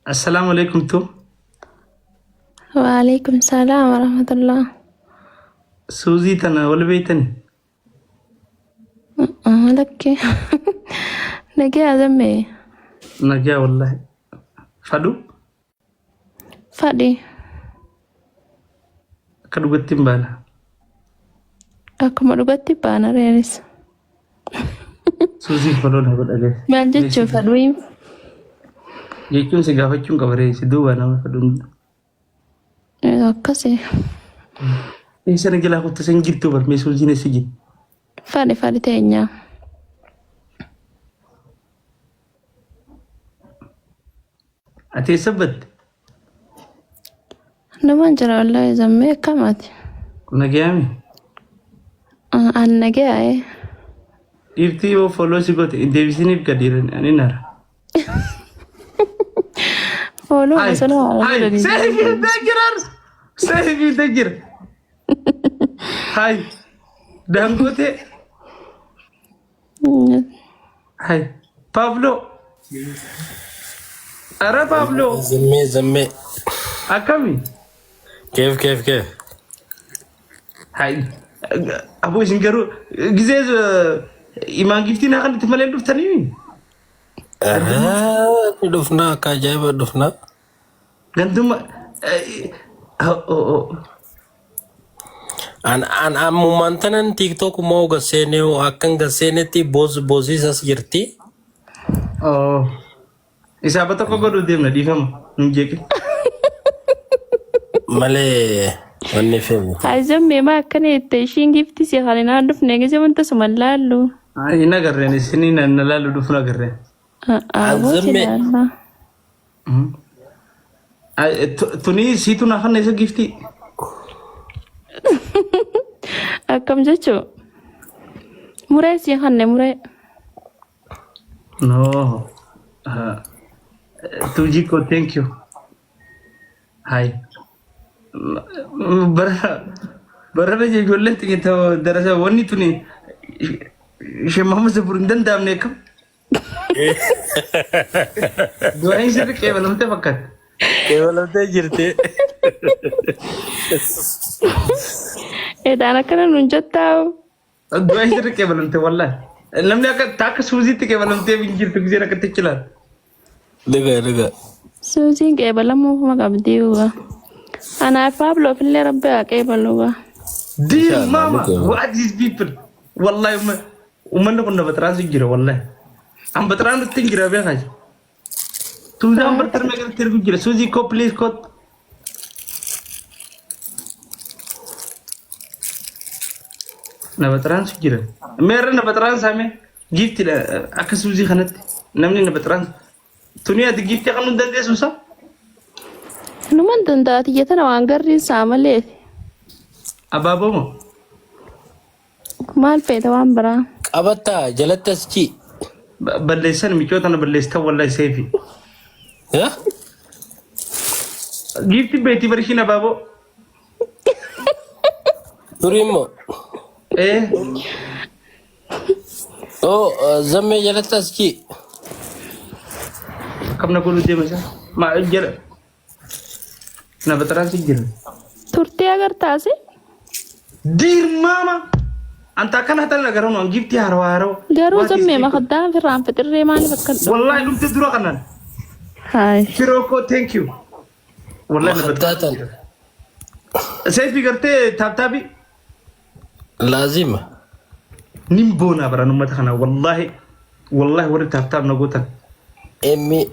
Assalaamu alaikum tu. Waalaikum salaam warahmatullah. Suuzii tana wal beeytani? Lakkee. Nagee azammee. Nagaa wallahi. Fadhu Fadhi. akka dhugatti hin baana. Akkuma dhugatti baana reenis. Suuzii follow na godha guys. Maal jechuu fadhuun? Jechuun si gaafachuun qaba ree si duuba nama fadhuun. Akkasi. Eessa na jalaa kottu san jirtu bar mee suuziin eessa jirti? Fadhi fadhi teenyaa. Ati eessa batte? Namaan jira wallaahi zammee akkamaati. Nagayaami? An nagayaa. Dhiirtii yoo follow si goote hin deebisiniif gadi ani nara. Follow Hai, masala haala hai, godhanii. seefi dajjira, seefi dajjira. Hai, daangootee. Hai, Pablo. Ara Pablo, Zammee zammee. akkami? Keef keef keef. Hai, aboo isin garuu gizee imaan giftii naa kan itti malee dhuftanii? Ni dhufnaa akka ajaa'iba dhufnaa. Ganduma. An an ammumaan tanan TikTok moo gasseenee akkan gasseenetti boos boosiisas jirti. Isaaba tokko godhuu deemna dhiifama hin jeeqin. Malee wanni feemu. Haizzammee maa akkana jette ishiin gifti si kan hin dhufne gisee wanta suma laallu. Hin agarreen isinii na laalu dhufu agarreen. Abooti Zammee. laalla. Tuni siitu na fanna isa giftii. Akkam jechuu? Muree si kanne muree. No. Tuujii koo thank you. Hi. Bara bara ijoolleen xiqqeetta darasa wanni tuni ishee Muhammad Sabur hin danda'amne akkam. Du'aan sirri qeebalamtee fakkaatti. Qeebalamtee jirti. Edaan akkana nuun jettaa. Du'aan sirri qeebalamte wallahi. Namni akka akka suuziitti qeebalamtee hin jirtu giseen akkatti chilaan. Dhuga dhuga. Suuziin qeebalamuufuma qabdii uga. Anaaf Paabloof illee rabbi haa qeebalu uga. Dear Inshallah, mama, ni qeebala. what these people? Wallahi ummanni kun na baxiraansu jira wallahi. An baxiraan nutti hin jira beekaa. Suuzaan bartar meeqatti ergu jira. Suuzii koo please kot. Na baxiraansu jira. Meerra na baxiraansaa mee? Giiftiidha akka suuzii kanatti namni na baxiraansu. Tuni ati giiftii kan nu dandeessu sa? Numan danda'a tiyya tana waan garriin saa malee. Abaaboo moo? Maal feeta waan biraa? Qabattaa jalatti as ci. Balleessan miccoo tana balleessitan wallahi seefi. Yaa? Giiftii beetii barishiin abaaboo. Turii immoo. Ee. Oo zammee jalatti as ci. Akkam na godhuu deema isaa? Maa jala. Na baxaraan si jira. Turtee agartaasi? Diir maama. Anta akkana hatan agaranu an gifti harawa harawa. Garuu What is zammee people? makaddaa firraan fixirree maaliif akkan dhufu? Wallahi dhumte dura kanan. Haay. Firoo koo thank you. Wallahi na Makaddaa baxaraan tan. jira. Seefi gartee taaptaabii. Laazima. Nin boonaa baran ummata kana wallahi wallahi warri taaptaap na gootan. Emmi.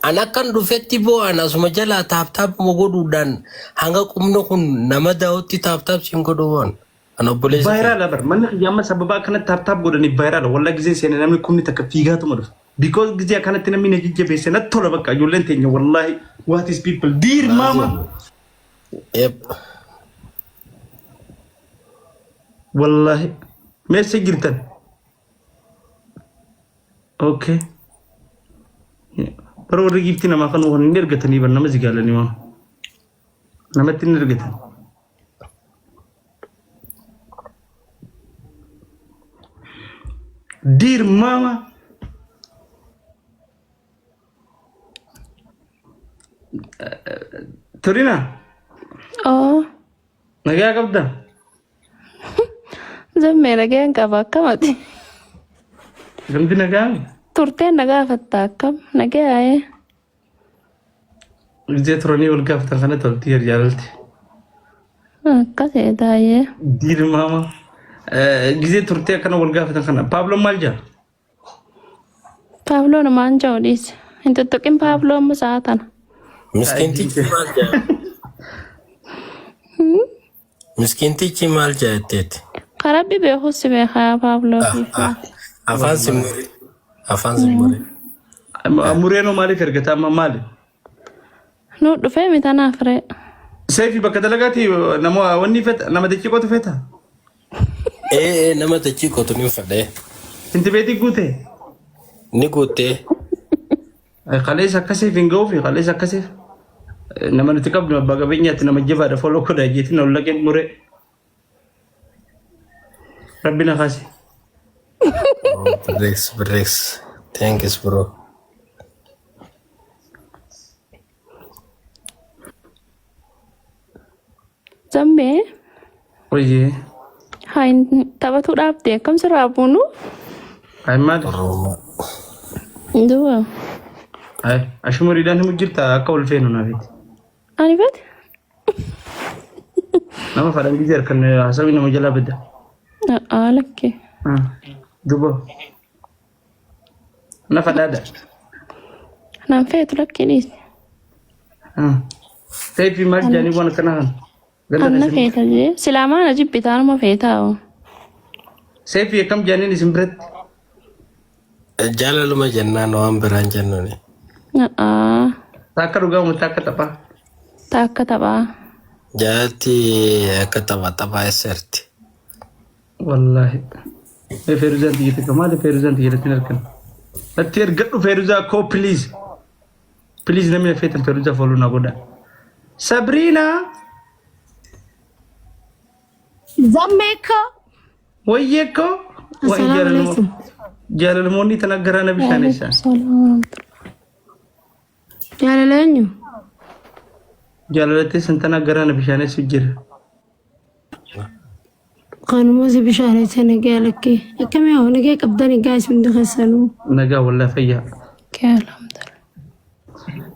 An akkan dhufetti boo an asuma jalaa taaptaapuma godhuudhaan hanga qubni kun nama daawutti taaptaap siin godhu boon. An obboleessa kee. Vaayiraala bar manni kiyya amma sababa akkanatti taaptaap godhaniif vaayiraala wallahi gizee seene namni kumni takka fiigaatuma dhufa. Because gizee akkanatti namni na jajjabeesse natti tola bakka ijoolleen teenya wallahi what is people dear mama. Laazima. Yep. Wallahi meessa jirtan? Okay. Bara warri giiftii namaa kan waan hin ergatanii bar nama zigaalanii waan. Namatti hin ergatan. Dear mama. Turina Oo. nagaa qabda? Zammee nagayaan qaba akkamati. Gamti nagaa? Turteen na gaafatta akkam nagayaa'ee. Gizee turanii wal gaafatan kana tolti jaalalti. Akkasii taayee. Diirmaama. Gizee turtee akkana wal gaafatan kana. Paabloon maal jaa? Paabloon maan ja'u dhiise. Hin tuttuqin Paabloo amma sa'a tana. Miskiintichi maal jaa? Miskiintichi maal jaa jetteeti? Karabbi beekus si beekaa Paabloo fi Afaan si muri. Afaan si muri. Mureenoo maaliif ergata amma maali? Nu dhufee mitanaaf ree. Seefi bakka dalagaati nama wanni feta nama dachii qotu feta. Ee nama dachii qotu ni fedhee. Inti beetii guute. Ni guuttee. Qaleessa akkasiif hin ga'uufi qaleessa akkasiif nama nuti qabnu abbaa qabeenyaatti nama jabaadha foloo godha jeetiin ol laqeen muree. Rabbi na kaase. Breaks breaks. Thanks bro. Zammee Oyyee. haa taphatuu dhaabde akkam sirraa buunu? Ay maali? Oromoo. Duuba. Ay ashumuriidhaan himu jirta akka ol feenu naafiti. Ani fete? Nama fadhan gizee harkan haasawii nama jalaa bada. Aa lakkee. Duuba. Na fadhaadha. Naan feetu lakkee dhiise. Seefi maal jedhanii waan akkanaa kana? Ganda Anna keessatti. feeta jee. Silaa maana jibbitaanuma feetaa oo. Seefi akkam jedhaniin isin biratti? Jaalaluma jennaan waan biraan jennuuni. Aa Taakka dhugaa moo taakka taphaa? taakka taphaa. Jaalatti akka tapha taphaa eesserti. Wallaahi. Mee Feeruzaan xiyya takka maali Feeruzaan xiyya irratti hin argan. Natti ergadhu Feeruzaa koo please. Please namni na feetan Feeruzaa follow na godha. Sabriina Zammeekko. wayyee koo. Wayi Assalaamu alaikum. jaalalmoonni tana garaa na bishaaneessa. Salaam. Jaalala eenyu? Jaalalattee san tana garaa na bishaaneessu jira. Kanuma si bishaaneessa nagaa lakkee. Akkamii hoo nagaa qabdanii gaas hundi keessanuu. Nagaa wallaahi fayyaa. Kee alhamdulillah.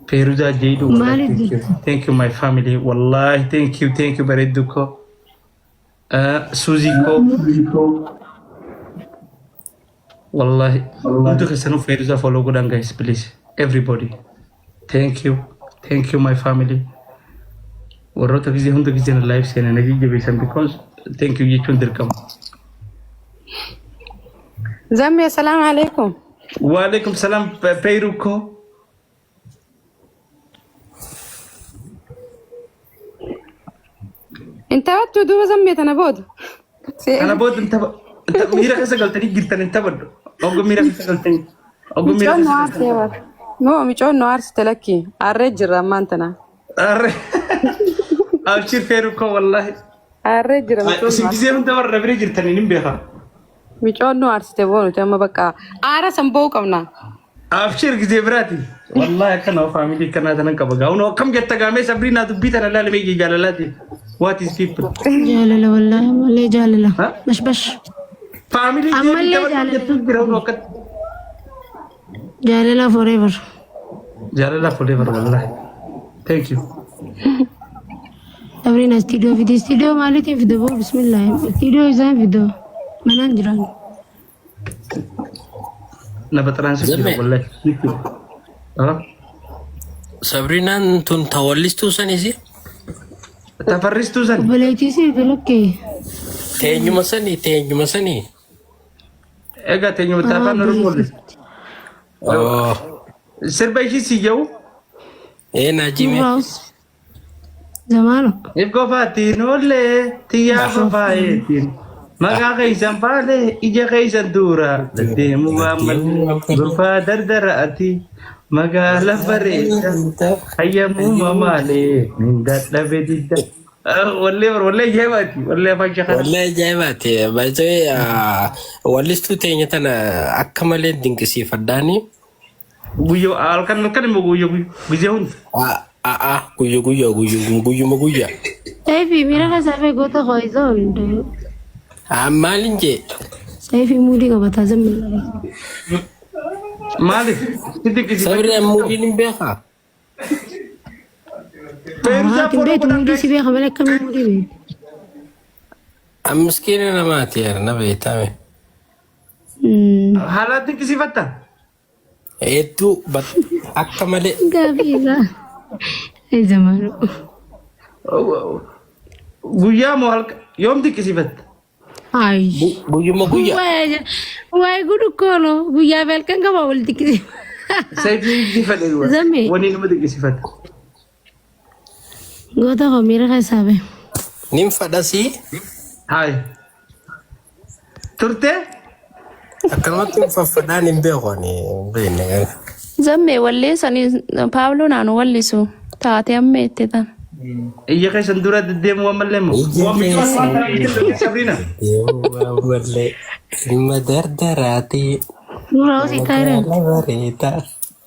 Feeruzaa Jeedu. Maaliif Thank you. Thank you my family. Wallahi thank you thank you bareeddu koo. Suuzii koo. Wallahi hundi keessanuu Feeruzaa follow godhan guys please everybody. Thank you thank you my family. Warroota gizee hunda gizee na live seenan na jajjabeessan because thank you jechuun dirqama. Zammee assalaamu alaikum. Waalaikum salaam Feeruu koo. Hin taphattu duuba zammee tana booda. Kana booda hin tapha. Miira keessa galtanii jirtan hin taphadhu. Oggu miira keessa galtanii. Oggu miira Micoon nu keessa aarsee bara. Moo micoon nu aarsite lakki. Aarree jirra ammaan tana. Arre. Abshir feeru koo wallahi. Aarree jira micoon nu Isin aarsite. gisee hunda warra bira jirtanii hin beekaa. Micoon nu aarsite boo nuti amma bakka aara san ba'uu qabna. Abshir gisee biraati. Wallahi akkana faamilii akkanaa tanan qaba. Gaa'uun akkam jetta gaamee sabrii naa dubbii tana laale meeyye jaalalaati. What is people? Jaalala wallaahi ammallee jaalala. Ha? Bashbash. Faamilii Ammallee deebii jaalala. jettu jira hunoo akkatti. Jaalala forever. Jaalala forever wallahi. Thank you. Sabriina istiidiyoo fide. Istiidiyoo maaliitiin fide boo bismillah. Istiidiyoo isaan fide. Manaan jiran. Na baxaraan si jira Zammee. wallahi. Ha? Sabrinaan tun tawallistuu sanisi? Tafarristuu san. Obboleettii si lakkee. Teenyuma sanii teenyuma sanii. Egaa teenyuma taafaan Oromoo. Oh. Sirba ishii si jedhu. Ee naajime. Nurraus. Zamaano. If qofaatiin oollee xiyyaa qofaayeetiin maqaa keessan faalee ija keessan duura deemu waan malee gurbaa dardara ati magaala bareeda hayyamuma maalee min dadhabe didda. Wallee bar wallee ajaa'ibaati wallee afaan shakara. Wallee ajaa'ibaati. Baay'ee wallistuu teenya tana akka malee dinqisiifadhaani. Guyyoo halkan halkan immoo guyyoo gizee hunda. A'aa guyya guyyaa guyya guyyuma guyyaa. Saifi miira keessaa fi goota koo isa ol. Maalin jee? Saifi muudii qabataa zammi. Maaliif? Si dinqisiifachuu Sabri muudii hin beekaa? Feeruzaa Haati follow beektu godhan muudii si guys. beeka malee akkamiin muudii beektu. An miskiina namaati yaar na beektame. Haalaan dinqisiifatta? Hedduu akka malee. Gaafii isaa. Ay zamaanu. Guyyaa moo halkan yoom dinqisiifatta? Ay. Guyyuma guyyaa. Waay gudu koolo guyyaa fi halkan qaba wal dinqisiifa. Sayfii dinqisiifadhe duba. Zammi. Wani nama dinqisiifata. Goota koo miira keessaa bee. Nin fadhasii Haay. Turte? akkanumatti hin faffadhaan hin beeku ani hin beekne kana. Zammee walleessanii Paablo naan wallisu taate amma itti tan. Ija keessan dura deddeemuu waan mallee moo? Ija Waan miidhaa keessan waan ta'eef Sabrina. deemuu waan malee ilma dardaraati Nurraa hosii taa'ee. magaala bareedaa.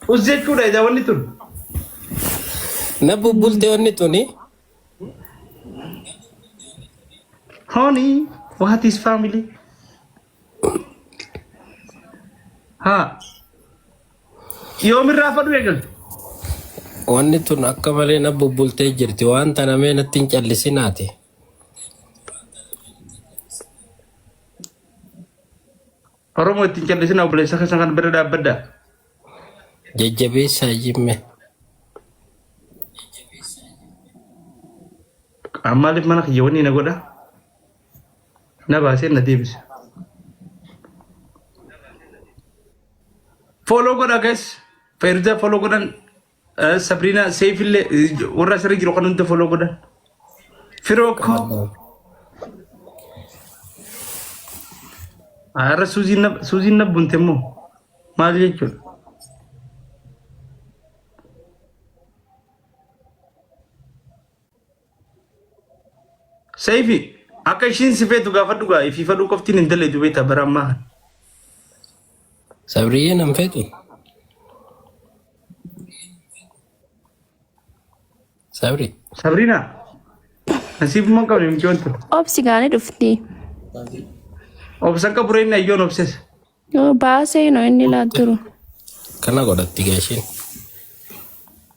Us jechuudha ija wanni tun. Na bubbulte wanni tuni Honey, what is family? Haa. Yoomirraa fadhu eegalte? wanni tun akka malee na bubbultee jirti waan tana mee natti hin callisinaati. Oromoo ittiin callisina obboleessa keessan kan bira dhaabbadha. Jajjabeessaa jimme. Maaliif mana kiyya wanni na godha? Na baasee na deebisa. Follow godha guys. Feeruzaa follow godhan. Sabrina Seif illee warra asirra jiru kan hunda follow godhan. Firoo koo. Har'a Suuziin na bunte immoo maal jechuudha? Seifi akka ishiin si feetu gaafadhu gaa ifii fadhuu qoftiin hin daleetu beektaa bara ammaa kana. Sabriyyee nan feetu. Sabri. Sabrina nasiibummaa hin qabne mucaan tun. Obsi gaanii dhufti. Obsan qabu reenya ayyoon obses. Yoo baasee noo inni laaturu. Kana godhatti gaashiin.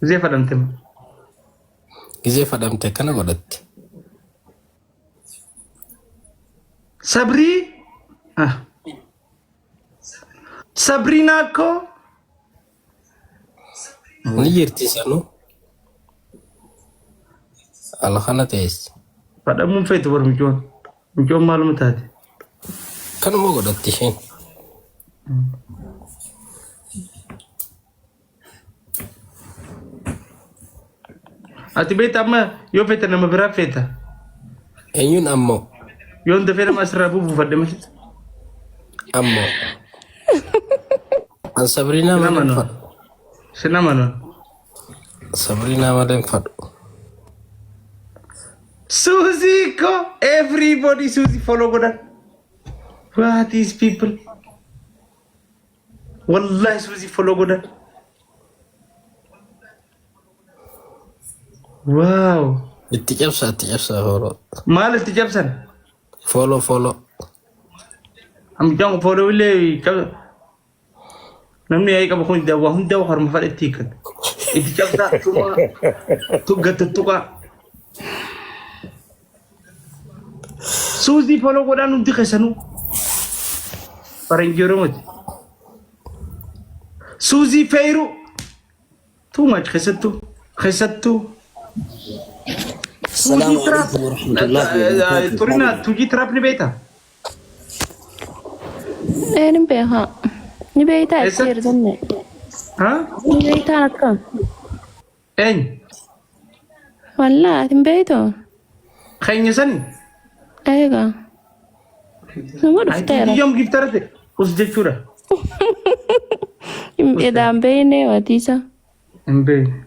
Zee fadhamte moo? Gizee fadhamte kana godhatti. Sabrii. Ah. Sabriinaa koo. Ni jirti sanuu. Alhana teessi. Fadhamuun feetu bar mucoon. Mucoon maaluma taate? Kanuma godhatti isheen. Ati beekta amma yoo feete nama biraa feeta. Eenyuun ammoo? Yoon dafee nama asirraa buufuufadhe malee. Ammoo. An Sabriinaa Sin malee hin amanu. fadhu. Sin amanu. Sabriinaa malee hin fadhu. Suzy ko everybody Suzy follow godhan. What is people? Wallahi Suzy follow godhan. Wow. Itti cabsaa itti cabsaa follow. Maal itti cabsan? Follow follow. Amjaan follow illee namni yaa'ii qabu kun dawaa hunda harma fadhetti hiikan. Itti cabsaa tumaa tugga tuttuqaa. Suuzii follow godhaan hundi keessanuu. Faranjii Oromooti. Suuzii feeruu. Too much keessattuu keessattuu. السلام Tuujii tiraap. عليكم ورحمة الله وبركاته. Turina tuujii tiraap ni beektaa? Een hin beekaa. Ni beektaa itti Eessatti? ergamne. Haa? Ni beektaan akkam. Eenyu? Wallaa ati hin beektu. Keenya sani? Eegaa. Nama dhufteera. Yoom giftarate? Us jechuudha. Edaan beeknee watiisa. Hin beekne.